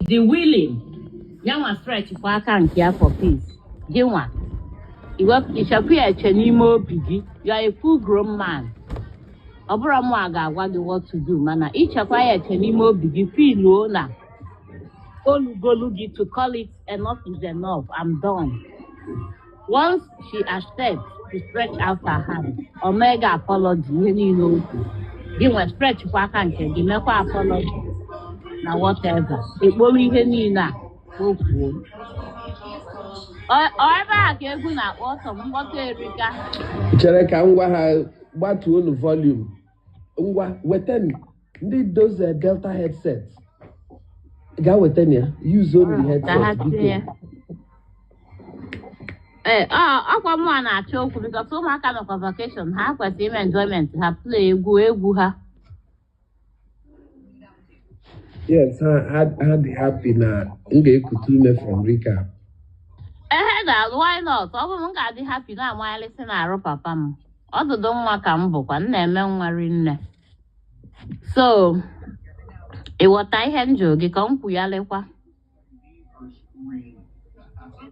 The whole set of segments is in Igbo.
Dị willing, ya nwa stretch kwa aka nke ya for peace. Gị nwa ichekwa ya eche n'ime obi gị. You are a full grown man. Ọ bụrụ mụ a ga-agwa gị what to do, mana ichekwa ya eche n'ime obi gị, feeluo na olugolu gị to call it enough is enough, I'm done. Once she accepts to stretch out her hand, o mee gị apology, ihe niile o kwuru, gị nwe stretch kwa aka nke gị, mekwa apology na whatever, ekporo ihe niile a o kwuo. Ọ ebe a ka egwu na-akpọ ọsọ mkpọtụ erika. Chere ka m gwa ha gbatuo unu volume. Ngwa, weten ndị doze Delta headset, gaa weten ya, use only Ka ha headset, biko. tinye. Ee, ọ ọkwa mụ a na-achọ okwu because ụmụaka nọkwa vacation, ha kwesịrị ime enjoyment ha, play egwu egwu ha. Yes, ha dị happy na m ga-ekute ume from recap. Ehe, na why not? Ọ bụrụ m ga-adị happy na-amaghalịsị na-arụ papa m ọdụdụ nwa ka m bụkwa m na-eme nwa rinne. So ịghọta ihe m jụrụ gị ka m kwughalịkwa?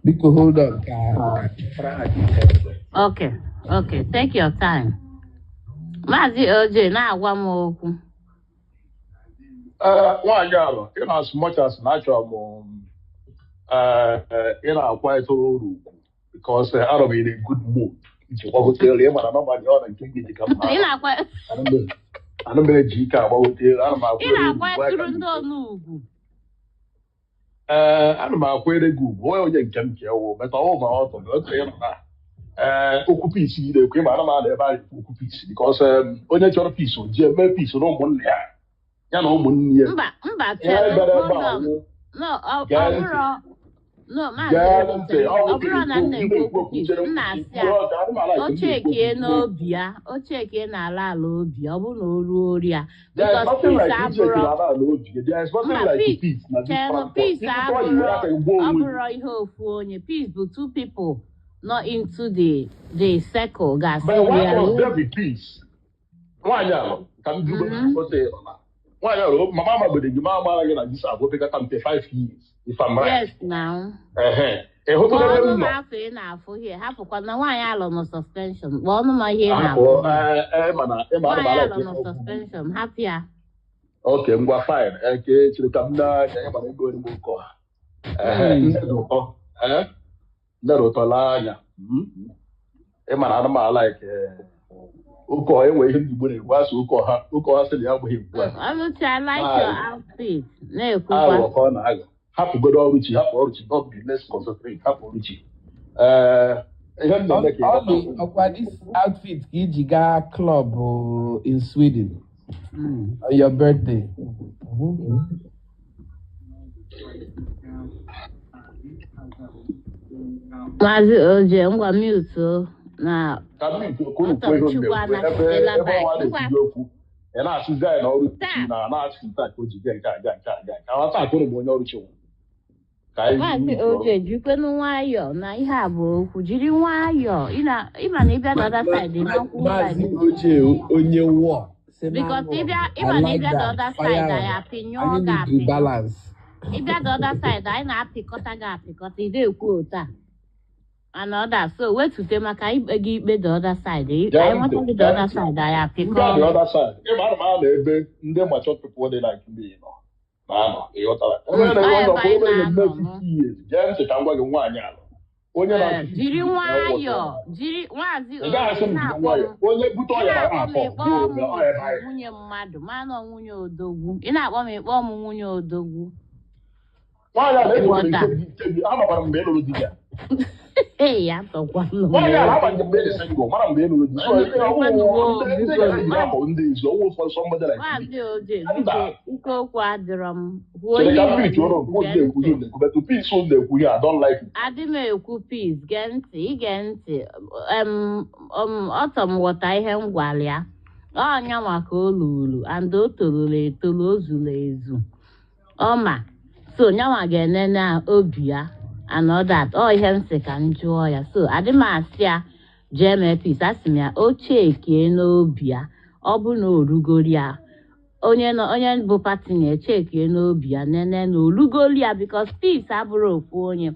Biko, hold on ka chọtara ha this headset. Okay, take your time. Maazị OJ na-agwa m okwu. Ee, nwaanyị ahụ, in as much as na achọrọ m ị na-akwanyetụrụ uru ugwu because anọ m in a good mood iji gbagote elu. Ị mara normally ọ na nke gị dị ka m Ị na-akwa ana m eji ike agbagote elu, ana m ị akwanyere ugwu aka na-akwanyetụrụ m. ndị onu ugwu. Ee, ana m akwanyere gị ugwu, onye onye nke m ka ewu beta ọwụ ma ọ tọrọ otu ị nọ na ee okwu peace ị na-ekwu. Ịma ana m ana ebe a ekwu okwu peace because onye chọrọ peace, o ji eme peace na ụmụnne ya, ya na ụmụnne ya. Mba, mba, Ihe chere, bịara ebe hold a on. wụ No, ọ Gee ọ ntị. bụrụ no, Maazị Gee ntị. Obi, Ọ ọ bụrụ na m na-ekwu okwu peace, m na-asị ya o chekie n'obi ya, o chekie n'ala ala obi, ọ bụrụ na o ruo ori ya There is because nothing peace like abụrọ There is nothing Mba, like peace peace na this chenụ platform. peace Ịtụtụ ọyị were abụrọ aka gị gbuo ọ onwe gị. bụrụ ihe ofu onye. Peace bụ two people not into the circle ga-asị But we why are must there be peace? Nwaanyị ahụ, ka m jụgo ote nọ na. Nwaanyị ahụ, mama amagbede gị, ma amara gị na this abụ opekata mpe 5 years, if I'm right. Yes, now. Ehe. Ị hụtụrụ ebe Kpọọ m ọnụ m nọ? afọ ị na-afụ here, hapụkwa na nwaanyị alọ nọ suspension. Kpọọ ọnụ m ihe ị Hapụ, na-afụ here. ee, mana ị ma ana m Nwaanyị ala alọ nọ suspension, hapụ ya. Okay, ngwa, fine. Eke chere ka m na-anya, ị mara ego m oke ọha. Ehe, nne dị ụtọ. Ee, nne dị ụtọ, laa anya. Ị mara ana m ala like oke ọha enwe ihe ndị Igbo na-ekwu, asị oke ọha, oke ọha sị na ya abụghị ekwu asị. Ọlụchi, I like your outfit. Na-ekwukwa. Aghụghọ ka ọ na-aghọ. Hapụgodo ọrụ chi, hapụ ọrụ chi, don't be, let's concentrate, hapụ ọrụ chi. Ee, ihe m na-eme ka ị ghọta. Ọlụ ọkwa this outfit ka iji gaa club in Sweden on your birthday. Maazị Oje, ngwa, mute o na. Ka m nke okwu kwuo ihe m Chukwu na-ekwu ebe anachitela ebe back. ọnwa na-ekwuzi okwu, ị na-asịzi anyị na ọrụ chi Taa. na na-asị nke a ka o ji bịa, nke a bịa, nke a bịa, nke a taa ka ụnụ bụ onye ọrụ chi nwụ ka anyị Maazị mute ọrụ. Oje, jikwenu nwayọọ na ihe a bụ okwu, jiri nwayọọ. Ị na ịma na ịbịa the other side, ịma nkwụ Maazị side. Oche onye wọ Because ịbịa ịma na ịbịa the other side, anyị apịnyụọ anyị gị need apị. balance. Ịbịa the other side, anyị na-apịkọta gị apịkọta. Ị na-ekwu otu a and other, so wetute maka ikpe gị ikpe the other side. Gee Anyị ntị, nweta gị the gee other ntị. side, anyị Ndị apịkọ. a the other side, ịma ana m anọ ebe ndị mature people dị like me nọ na-anọ, ịghọtara? Ebe na Ọ onye ebe ọkwa anyị ebe na-eme na-anọ mụ. 50 years. Gee ntị ka m gwa gị, nwaanyị alụ onye Ee, na-achị 50 jiri years na-awụ nwayọọ, ọtọ. jiri Maazị Ị gaghị asị Oje m jiri na-akpọ m nwayọọ. Onye bute ị ọya na na-akpọ m afọ ịkpọ gbuo m ome ọya ebe anyị. Nwunye mmadụ mana ọ nwunye odogwu. Ị na-akpọ m ịkpọ m nwunye odogwu. Nwaanyị a na-egotere Ịghọta? nkebi nkebi, amakwara m mgbe ị lụrụ di ya. Ee, ya tọkwanụ m. Nwaanyị a na-agbaghị mgbe ị dị single, mara mgbe ị lụrụ di, so Ekwenugo, ndị biko. ga-eji akpọ ndị izu ọwụ for somebody like me. Maazị Oje, Mba. biko, ike okwu adịrọ m. Kwuo Chere ihe ka ị m mute ọrụ na-ekwu, okwu gee na-ekwu ihe ntị. na-ekwu, but peace unu na-ekwu ihe, I don't like it. Adị m ekwu peace. Gee ntị, ige ntị. Ọtọ m ghọta ihe m gwara ya. Ọnya maka o luru and o toruru etolu, o zuru ezu ọma, so nyanwa ga-enene obi ya and all that. Ọ ihe m sị ka m jụọ ya, so adị m asị ya jee mee peace. Asị m ya o chekie n'obi ya, ọ bụ na o rugoro ya. Onye nọ, onye bụ partner echekie n'obi ya, nene na olugolu ya, because peace abụrụ ofu onye.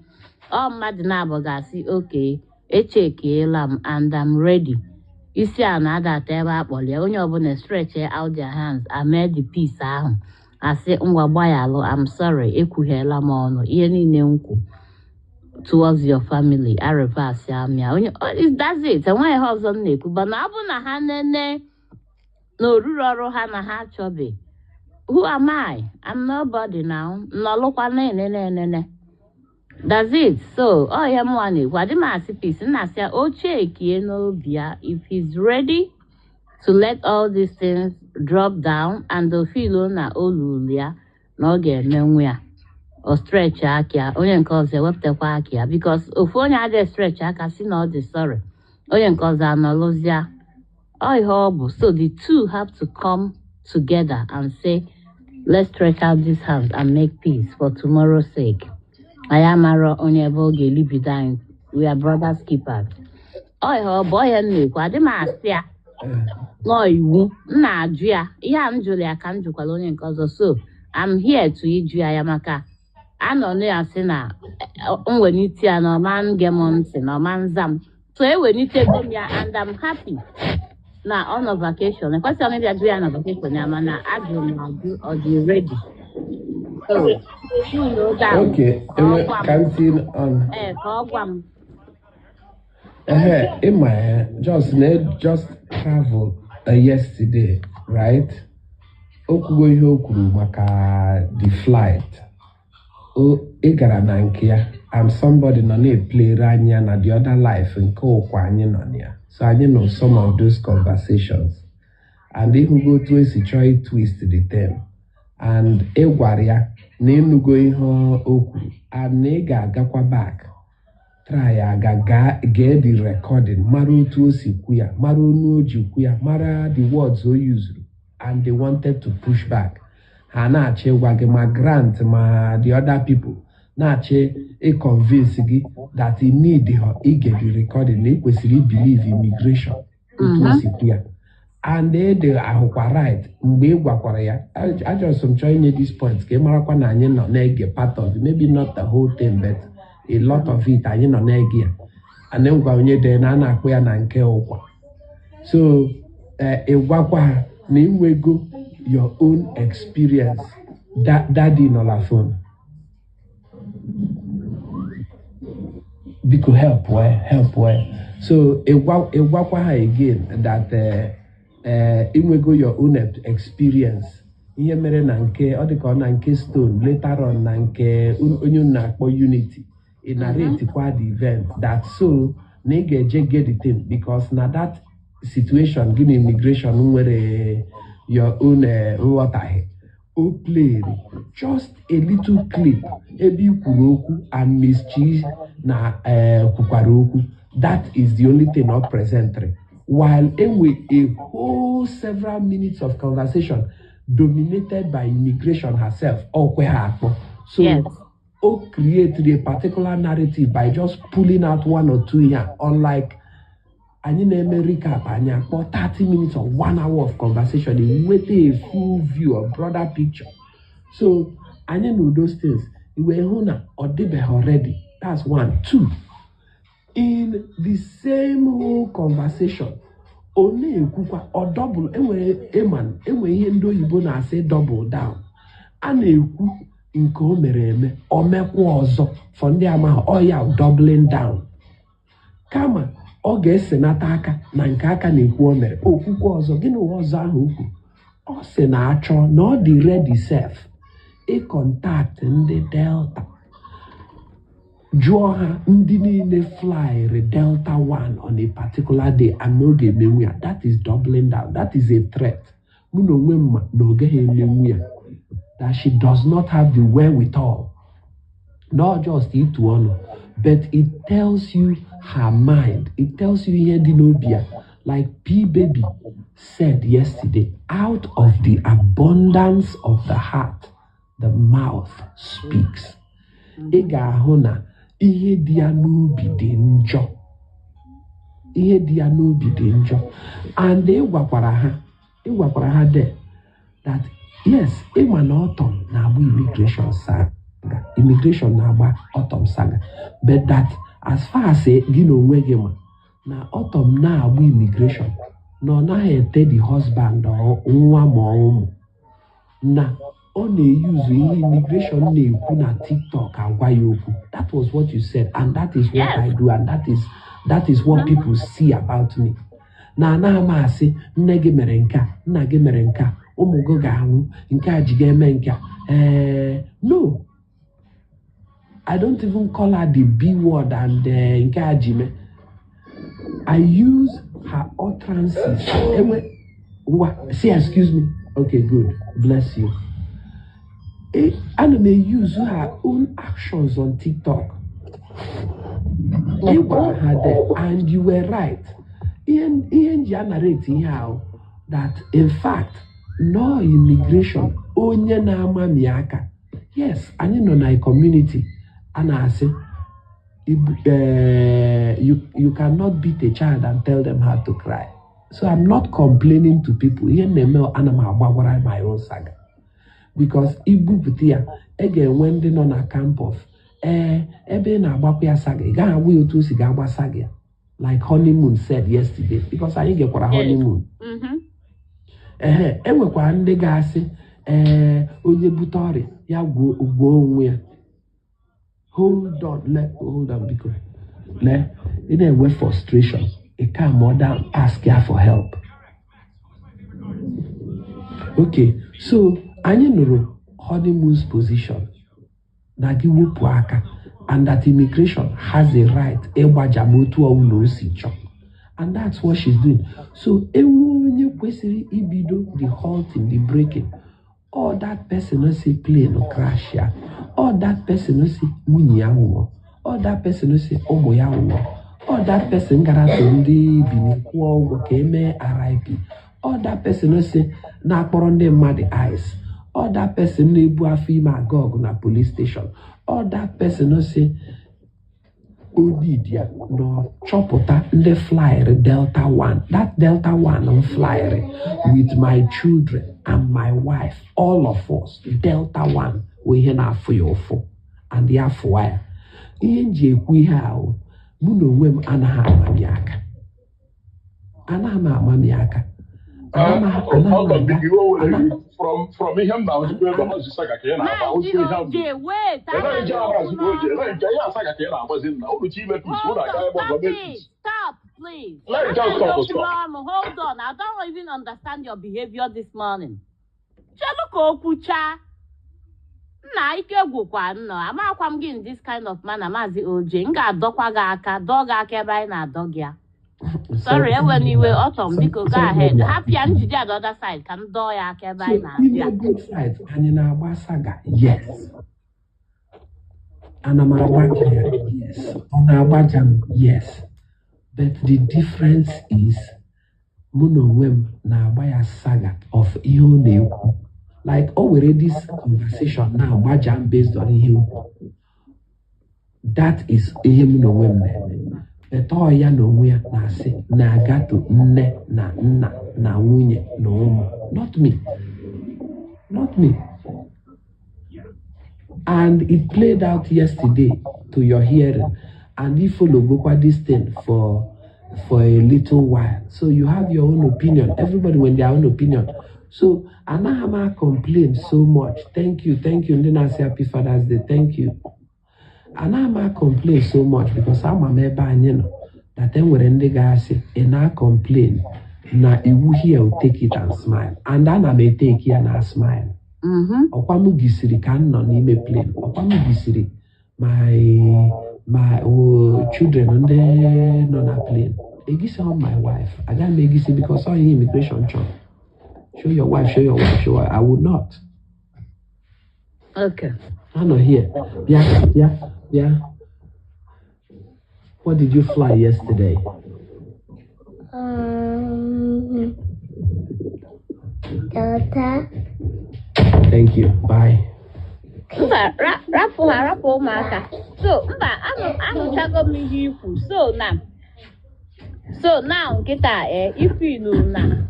Ọ mmadụ na-abụ ga-asị, "Okay, echekiela m and I'm ready." Isi a na-adata ebe a kpọrọ ya, onye ọbụla stretch out their hands ame the peace ahụ, asị, "Ngwa, gbayalụ, I'm sorry, ekwughiela m ọnụ ihe niile m kwu towards your family." A reverse amịa onye. That's it, enweghị ihe ọzọ m na-ekwu. Mana ọ bụ na ha nene na oruru ọrụ ha na ha achọbe, who am I? I'm nobody now. Nnọlụkwa na-enene enene. That's it. So ọ ihe mụnwa na-ekwu, adị m asị peace, m na-asị ya o chekie n'obi ya if he's ready to let all these things drop down and o feel na olulu ya na ọ ga-emenwu ya, o stretch aka ya, onye nke ọzọ ewepụtakwa aka ya, because ofu onye adịghị stretch aka si na ọ dị sorry, onye nke ọzọ anọlụzịa. Ọ ihe ọ bụ. So the two have to come together and say, "Let's stretch out these hands and make peace for tomorrow's sake." Anyị amara onye ebe ọ ga-elibido anyị. We are brothers keepers. Ọ ihe ọ bụ, ọ ihe m na-ekwu. Adị m asị ya nọọ iwu, m na-ajụ ya ihe a m jụrụ ya ka m jụkwara onye nke ọzọ. So I'm here to ịjụ ya ya maka anọ na ya sị na mwelite ya na ọma nge m ntị na ọma nza m. So ewelitego m ya and I'm happy na ọ nọ vacation. Ekwesịghị m ịbịa jụ ya na vacation ya, mana ajụrụ m ajụ, ọ dị ready. So cool down. Okay, ka ọ enwe gwa m. Ka m tinye on. Ee, ka ọ gwa m. Ehe, ịma ya just na just travel yesterday, right? O kwugo ihe o kwuru maka the flight. O ị gara na nke ya and somebody nọ na-eplayere anya na the other life nke ụkwa anyị nọ na ya. So anyị nọ some of those conversations. And ịhụgo otu esi chọọ i twist the term. And ị gwara ya na ịnụgo ihe o kwuru and na ị ga-agakwa back, try aga gaa gee the recording, mara otu o si kwu ya, mara onu o ji kwu ya, mara the words o used. And they wanted to push back. Ha na-achọ ịgwa gị, ma Grant ma the other people na-achọ ịconvince gị that you need ige the recording, na ị kwesịrị believe immigration otu o si kwu ya. And ede ahụkwa right mgbe ị gwakwara ya. Ajọsọ m chọọ inye this point ka ị marakwa na anyị nọ na-ege part of it, maybe not the whole thing, but a lot of it anyị nọ na-ege ya. And then gwa onye dee na a na-akpọ ya na nke ụkwa. So ị gwakwa ha na ịnwego your own experience. Daddy nọ na phone, biko help wee help wee. So ị gwakwa ha again that ịnwego your own experience, ihe mere na nke ọ dịka ọ na nke Stone, later on na nke onye unu na-akpọ Unity. Ị narrate kwa the event that so na ị ga-eje get the thing, because na that situation gị na immigration nwere your own nghọtahie. O played just a little clip ebe i kwuru okwu and Miss Chi na kwukwara okwu. That is the only thing ọ presently, while enwe a whole several minutes of conversation dominated by immigration herself. Ọ kwe ha akpọ. So o created a particular narrative by just pulling out one or two here, unlike anyị na-eme recap, anyị akpọ 30 minutes or one hour of conversation, nweta a full view or broader picture. So anyị na those things wee hụ na ọ dịbeghị already. That's one. Two, in the same whole conversation, ọ na-ekwukwa ọ double. Enwere ịman enwere ihe ndị oyibo na-asị double down. A na-ekwu nke o mere eme, o mekwa ọzọ. For ndị amaghị, ọ ya doubling down. Kama ọ ga-esenata aka na nke aka na-ekwu o mere, okwukwe ọzọ. Gịnị ụwa ọzọ ahụ o kwuru? Ọ sị na achọ na ọ dị ready sef ịcontact ndị Delta, jụọ ha ndị niile flyri Delta One on a particular day, and na ọ ga-emenwu ya. That is doubling down. That is a threat. Mụ na onwe m ma na ọ gaghị emenwu ya, that she does not have the wherewithal, not just itu ọnụ, but it tells you her mind. It tells you ihe dị n'obi ya. Like P Baby said yesterday, out of the abundance of the heart the mouth speaks. Ị ga-ahụ na ihe dị ya n'obi dị njọ, ihe dị ya n'obi dị njọ. And ị gwakwara ha, ị gwakwara ha there that Yes, ịma na Autumn na-agba immigration saga, immigration na-agba Autumn saga, but that as far as gị na onwe gị ma na Autumn na-agba immigration, na ọ naghị ete the husband or nwa ma ọ ụmụ, na ọ na-eyuzu ihe immigration na-ekwu na TikTok agwa ya okwu. That was what you said, and that is what I do, and that is what people see about me. Na anaghị m asị nne gị mere nke a, nna gị mere nke a, ụmụ gị ga-anwụ, nke a ji ga-eme nke a. Ee, no, I don't even call her the B word and nke a ji mee. I use her utterances. Enwe ngwa, say excuse me. Okay, good, bless you. Ana m use her own actions on TikTok. Ị gwara ha there, and you were right. Ihe nji a narrate ihe ahụ, that in fact no immigration onye na-amami aka. Yes, anyị nọ na a community a na-asị you cannot beat a child and tell them how to cry. So I'm not complaining to people. Ihe m na-eme, ana m agbagwara my own saga, because ibupụta ya, ị ga-enwe ndị nọ na camp of ee ebe ị na-agbakwa ya saga, ị gaghị agwa ya otu o si ga-agba saga ya, like Honeymoon said yesterday, because anyị gekwara Honeymoon. Ehe, enwekwara ndị ga-asị ee onye bute ọrịa ya gwuo gwuo onwe ya. Hold on, hold on, biko. Lee, ị na-enwe frustration, ị calm down, ask ya for help. Okay, so anyị nụrụ Honeymoon's position na gị wepụ aka, and that immigration has a right ịgbaja ma otu ọbụla o si chọọ, and that's what she's doing. So enwe onye kwesịrị ibido the halting, the breaking, or that person no say plane crash ya, or that person no say nwunye ya nwụọ, or that person no say ụmụ ya nwụọ, or that person gara to ndị Benin kwụọ ụgwọ ka emee RIP, or that person no say na-akpọrọ ndị mmadụ ice, or that person na-ebu afọ ime aga ọgụ na police station, or that person no say onid ya na chọpụta ndị flyere Delta One, that Delta One m flyere with my children and my wife, all of us. Delta One wụ ihe na-afụ ya ụfụ and ya fụwa ya. Ihe m ji ekwu ihe ahụ, mụ na onwe m anaghị amami aka, anaghị m amami aka, anaghị m Ọtọ aga biko, iwe were gị from ihe m na-ahụzikwa ebe ọ saga ka ị na-agba Maazị otu ihe ahụ. Oje, wait. Eleghị nke Anaghị a okwu maazị Oje, n'ọnụ. Eleghị nke ihe asaga ka ị na-agbazi nna unu chi ime peace, Hold unu aga on, ebe ọzọ stop mee it. peace. Stop, please. Let it just Anaghị stop, okwu stop. n'ọnụ. Hold on. I don't even understand your behavior this morning. Chelu ka o kwuchaa. Nna, ike gwụkwa nnọọ. Amakwa m gị in this kind of manner, Maazị Oje. M ga-adọkwa gị aka, dọọ gị aka ebe anyị na-adọ gị ya. Sorry, ewe n'iwe. Autumn, biko, go ahead. Hapụ ya njide ya the other side ka m dọọ ya aka ebe So anyị na-abịa. ime both sides, anyị na-agba saga? Yes. Ana m agbaja ya? Yes. Ọ na-agbaja m? Yes. But the difference is mụ na onwe m na-agba ya saga of ihe ọ na-ekwu. Like o were this conversation na-agbaja m based on ihe m kwuru. That is ihe m na onwe m na-eme. But ọ ya na onwe ya na-asị na-agato nne na nna na nwunye na ụmụ. Not me. Not me. And it played out yesterday to your hearing. And you follow gokwa this thing for a little while. So you have your own opinion. Everybody with their own opinion. So anaghị m complain so much. Thank you, thank you. Ndị na-asị happy Father's Day, thank you. Anaghị m complain so much because ama m ebe anyị nọ, that e nwere ndị ga-asị ị na-complain na iwu here will take it and smile. And ana m etake ya na smile. Ọkwa m gisiri ka m nọ n'ime plane, ọkwa m gisiri my oh, children ndị nọ na plane. Egisi my wife, agaghị m egisi because ọ ihe immigration chọrọ, show your wife, show your wife, show her. I would not. Anọ here. Bịa, bịa, bịa. What did you fly yesterday? Delta. Thank you, bye. Mba, rapụ ha, rapụ ụmụaka. So mba, anụchago m ihe ikwu. So now nkịta ife nụrụ na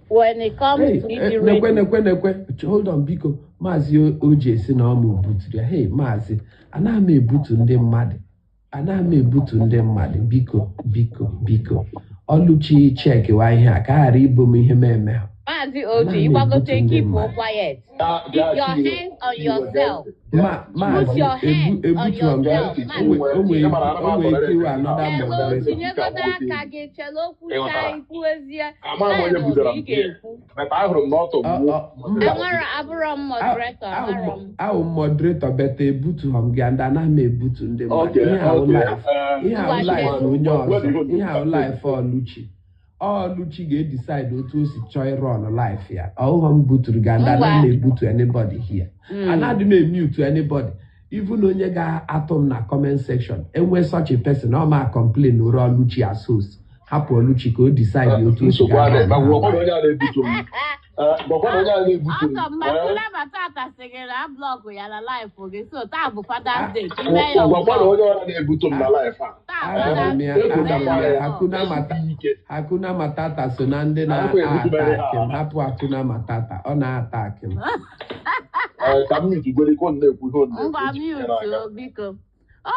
When it comes Hey, to ịdị nekwe, ready. Nekwe, nekwe, hold on, biko. Maazị Oji esi na ọmụ buturu ya. Hey, maazị, anaghị m ebutu ndị mmadụ, anaghị m ebutu ndị mmadụ. Biko, biko, biko, Ọlụchi, chekiwa ihe a ka a ghara ibo m ihe m eme ha. Maazị Oji, Anaghị m ịgbagote, ebutu ndị keep mmadụ. quiet. Bịa. Keep your Chiwe, hands on Chiwe, yourself. Ma Put maazị your hands ebu on ebutu m. yourself. O Maazị nwere Oji. o nwere ike iwe another Chelo, moderator. tinyegodo aka gị, chelo kwucha Ịghọtara? ikwu ezie. Ama m onye Then budara ị m here. ga-ekwu. But ahụrụ m na ọ tọgbuo. Mba. Enwere abụrọ m moderator, amarọ m. Ahụ m moderator, but ebutu m gị, and anaghị m ebutu ndị mmadụ. Ihe ahụ life, ihe ahụ Ngwa, life chelo. onye ọzọ, ihe ahụ life Ọlụchi. Ọlụchi ga-edecide otu o si chọọ ịrụ ọnụ life ya. Ọhụghọ m buturu gị, and Ngwa. anaghị m ebutu anybody here. Anaghị m emute anybody, even onye ga-atụ m na comment section. Enwe such a person, ọ ma complain ụra Ọlụchi as host. Hapụ Ọlụchi ka o decide otu o si Nsogbu adịghị. Ma ga-run her gwakwana life. onye a na-ebutu m. Gwakwana onye a na-ebutu m. Ọtọ mmakula batata sịgị na block ya na life gị, so taa bụ Father's Day ka ime ya Gwakwana block. onye ọra na-ebutu m na life a. Taa Ahụrụ Father's m ya, Day, ime ahụrụ m ya ya. block. Hakuna Mata, Ike. Hakuna Matata so na ndị Anakwa ebutubere na-ata ha. m. Hapụ Hakuna Matata, ọ na-ata akị m. Ka m mute ka ọ na-ekwu ihe ọ na-ekwu. Ngwa, Eji m mute n'aka. o, biko.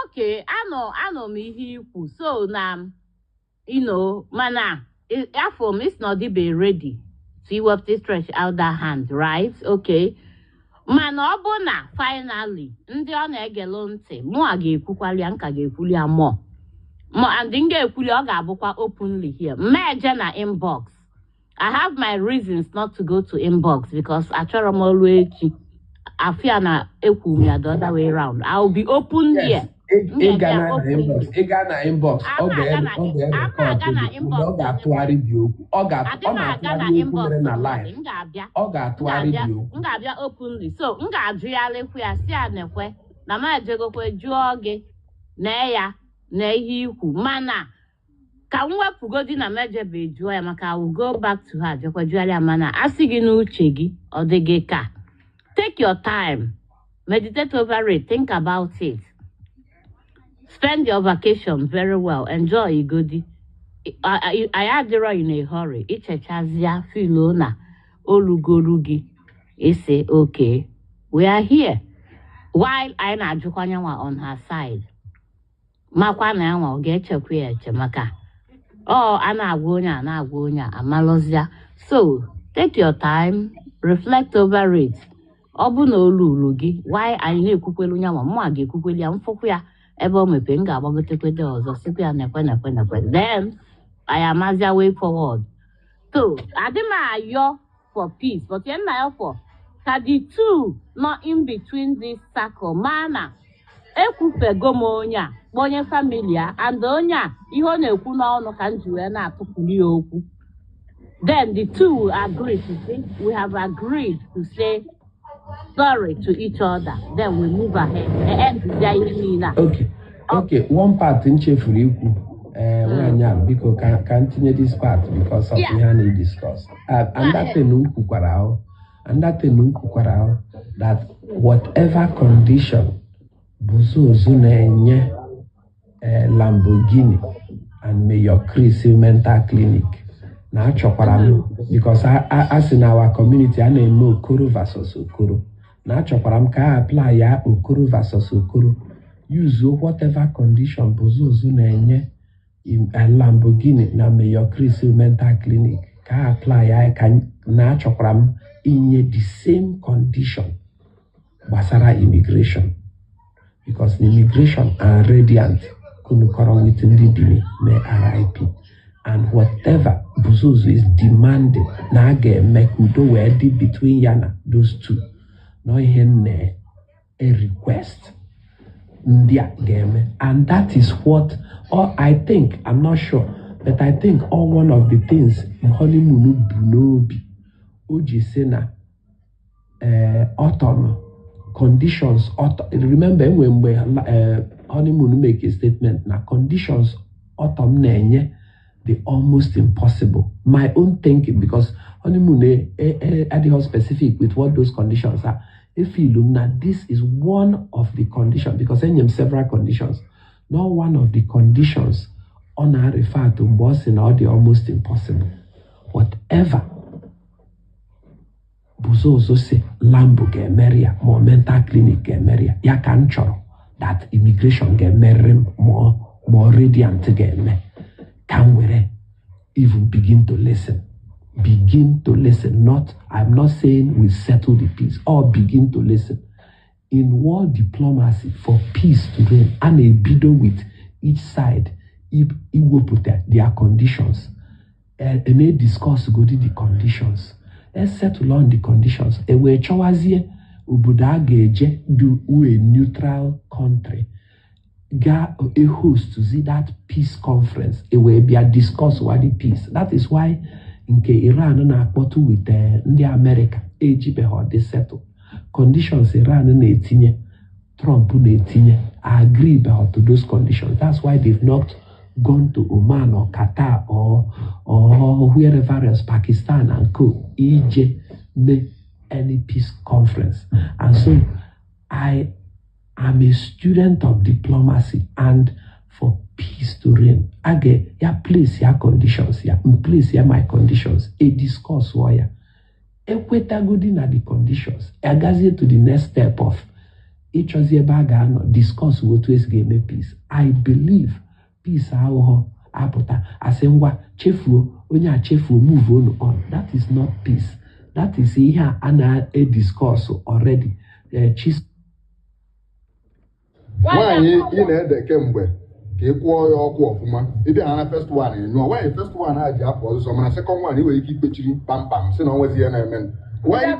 Okay, anọ m ihe ikwu, so na mana afọ m, it's not be ready to iwepụta stretch out that hand, right? Okay, mana ọ bụ na finally ndị ọ na-egelu ntị, mụa ga-ekwukwali ya, nka ga-ekwuli ya mụọ mụ, and m ga-ekwuli, ọ ga-abụkwa openly here. Mmeje na inbox. I have my reasons not to go to inbox because achọrọ m ọrụ echi afia na ekwu m ya the other way round. I will be open Yes, here. M ị ga ga-abịa na openly. inbox, ị ga na inbox, ọ Ama aga na ga ọ ama aga ga-erecord na gị mgbe inbox ọ ga-atụgharị dị okwu. Ọ ga Adị ọ m aga na na-atụgharị okwu inbox mere na mmadụ. live. M ga-abịa Ọ m ga-atụgharị ga-abịa dị okwu. M ga-abịa openly, so m ga-ajụgharịkwa ya, si ya nekwe na m ejegokwe jụọ gị na ya na ihe ikwu, mana ka m wepụgodi na mejebe jụọ ya, maka I will go back to her, jekwa jụgharị ya. Mana asị gị n'uche gị, ọ dị gị ka take your time, meditate over it, think about it, spend your vacation very well, enjoy igodi. Anyị adịrọ in a hurry. Ichechazịa filo na olugolu gị isi, okay, we are here while anyị na-ajụkwa nyanwa on her side, makwa na yanwa ọ ga-echekwa ya eche, maka ọ a na-agwa onye a na-agwa onye a amalụzịa. So take your time, reflect over it. Ọ bụ na olu ulu gị, why anyị na-ekwukwelu nyanwa, mụ a ga-ekwukwelu ya, mfụkwu ya ebe o mepee, m ga-agbagotekwede ọzọ, sikwa ya nekwe, nekwe, nekwe, then anyị amazia way forward. So adị m ayọ for peace, but ihe nna ya for ka the two nọ in between this circle, ma na ekwufego m onye a kpọnye family ya, and onye a ihe ọ na-ekwu n'ọnụ ka m ji wee na-atụpụrụ ya okwu. Then the two will agree to say we have agreed to say sorry to each other, then we move ahead, end ihe niile a. Okay, one part m chefuru ikwu, ee, nwaanyị a, biko, ka m tinye this part because of ihe a na-ediscuss. And that thing m kwukwara ahụ, and that thing m kwukwara ahụ, that whatever condition Buzozu na-enye Lamborghini and Mayor Chris Mental Clinic, na achọkwara m, because a sị na our community a na-eme Okoro versus Okoro, na achọkwara m ka a apply ya Okoro versus Okoro, use whatever condition Buzozu na-enye Lamborghini na Mayor Chris Mental Clinic, ka a apply ya, ka na achọkwara m inye the same condition gbasara immigration, because immigration and Radiant kunukọrọ with ndị Bini mee RIP, and whatever Buzozu is demanding na a ga-eme ka udo wee dị between ya na those two, na ihe nne a request ndị a ga-eme. And that is what, or I think, I'm not sure, but I think all one of the things honeymoon bu n'obi o ji sị na autumn conditions remember, enwe mgbe honeymoon make a statement na conditions autumn na-enye the almost impossible. My own thinking, because honeymoon adịghị specific with what those conditions are, efeel m na this is one of the conditions, because enye m several conditions, not one of the conditions ọ na-refer to mgbe ọ sị na ọ dị almost impossible. Whatever Bụzọ ụzọ si Lambo ga-emeri ya, ma ọ mental clinic ga-emeri ya. Ya ka m chọrọ that immigration ga-emerịrị m, ma ọ Radiant ga-eme ka m were even begin to listen, begin to listen. Not, I'm not saying we settle the peace or begin to listen. In world diplomacy, for peace to reign, a na-ebido with each side iwepụta their conditions, na-discuss godi the conditions, settle on the conditions, e wee chọwazie obodo a ga-eje do a neutral country ga a host zi that peace conference, e wee bịa discuss wa the peace. That is why nke Iran na-akpọtụ with ndị Amerịka ejibeghị ọdị settle. Conditions Iran na-etinye, Trump na-etinye, agree to those conditions. That's why they've not gone to Oman or Qatar or wherever else, Pakistan and co, ije mee any peace conference. And so I am a student of diplomacy, and for peace to reign, aga ya place ya conditions, ya place ya my conditions, a discuss ya, ekwetagodi na the conditions, agazie to the next step of ịchọzi ebe a ga-anọ discuss otu esi ga-eme peace. I believe peace aghụghọ apụta asị ngwa, chefuo onye a, chefuo, move on. That is not peace. That is ihe a na-ediscuss already. Nwaanyị ị na-ede kemgbe ka ị kwụọ ya ọkụ ọfụma, ịbịa na first one ị nyụọ. Nwaanyị first one a ji apụ ọsụsọ, mana second one ị nwere ike ikpechiri kpamkpam si na onwezi ihe na-eme. Why that?